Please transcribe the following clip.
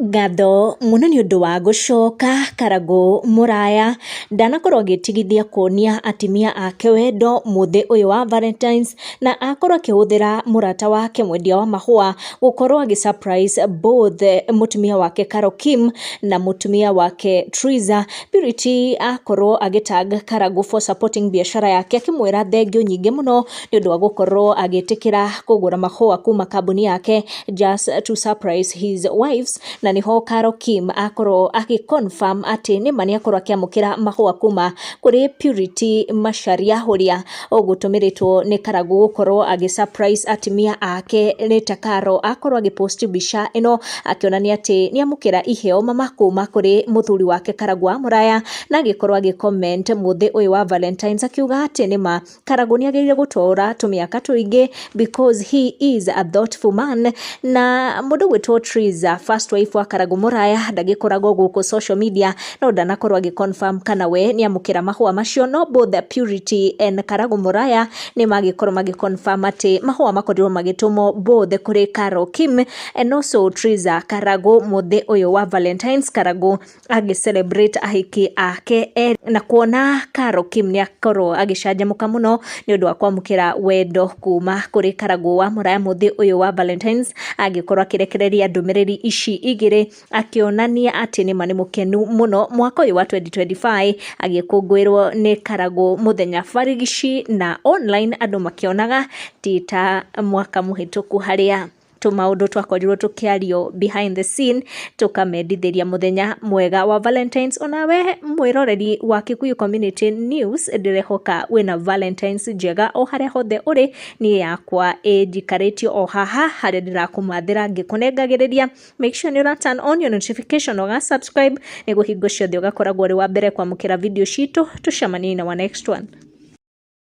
Ngatho mũno nĩ ũndũ wa gũcoka Karangũ Mũraya, ndanakorwo agĩtigithia kuonia atumia ake wendo mũthĩ ũyũ wa Valentines, na akorwo akĩhũthĩra mũrata wake mwendia wa mahũa gũkorwo agĩ surprise both mũtumia wake Carol Kim na mũtumia wake Triza. Purity akorwo agĩ tag Karangũ for supporting biacara yake, akĩmwĩra thengiũ nyingĩ mũno nĩ ũndũ wa gũkorwo agĩtĩkĩra kũgũra mahũa kuma kambuni yake just to surprise his wives. Na nĩho Carol Kim akorwo agĩ confirm atĩ nĩma nĩ akorwo akĩamũkĩra mahũa kuma kũrĩ Purity Macharia, ũrĩa ũgũtũmĩrĩtwo nĩ Karangũ gũkorwo agĩ surprise atumia ake. Nĩ ta Carol akorwo agĩ post mbica ĩno akĩonania atĩ nĩ amũkĩra iheo mama kuma kũrĩ mũthuri wake Karangũ wa Mũraya, na agĩkorwo agĩ comment mũthĩ ũyũ wa Valentines akiuga atĩ nĩma Karangũ nĩ agĩrĩire gũtũra tũmĩaka tũingĩ because he is a thoughtful man. Na mũndũ gwĩtwo Triza, first wife wa Karangũ Mũraya, ndagĩkoragwo gũkũ social media, no ndanakorwo agĩ confirm kana we nĩ amũkĩra mahũa macio, no both Purity and Karangũ Mũraya nĩ magĩkorwo magĩ confirm atĩ mahũa makorirwo magĩtũmwo both kũrĩ Carol Kim and also Triza Karangũ mũthĩ ũyũ wa Valentines. Karangũ agĩ celebrate ahiki ake na kuona Carol Kim nĩ akorwo agĩcanjamũka mũno nĩ ũndũ wa kwamũkĩra wendo kuma kũrĩ Karangũ wa Mũraya mũthĩ ũyũ wa Valentines, agĩkorwo akĩrekereria ndũmĩrĩri ici igĩrĩ akĩonania atĩ nĩma nĩ mũkenu mũno mwaka ũyũ wa 2025 agĩkũngũĩrwo nĩ Karangũ mũthenya barigici na online andũ makĩonaga, ti ta mwaka mũhĩtũku harĩa tũmaũndũ twakorirwo tũkĩario behind the scene. Tũkamendithĩria mũthenya mwega wa Valentines. Onawe mwĩroreri wa Kikuyu Community News, ndĩrehoka wĩna Valentines njega o harĩa hothe ũrĩ. Niĩ yakwa ĩnjikarĩtio o haha harĩa ndĩrakũmathĩra ngĩkũnengagĩrĩria. Make sure nĩ ũra turn on your notification, ũga subscribe nĩguo hingo ciothe ũgakoragwo ũrĩ wa mbere kwamũkĩra video citũ. Tũcemanie na wa next one.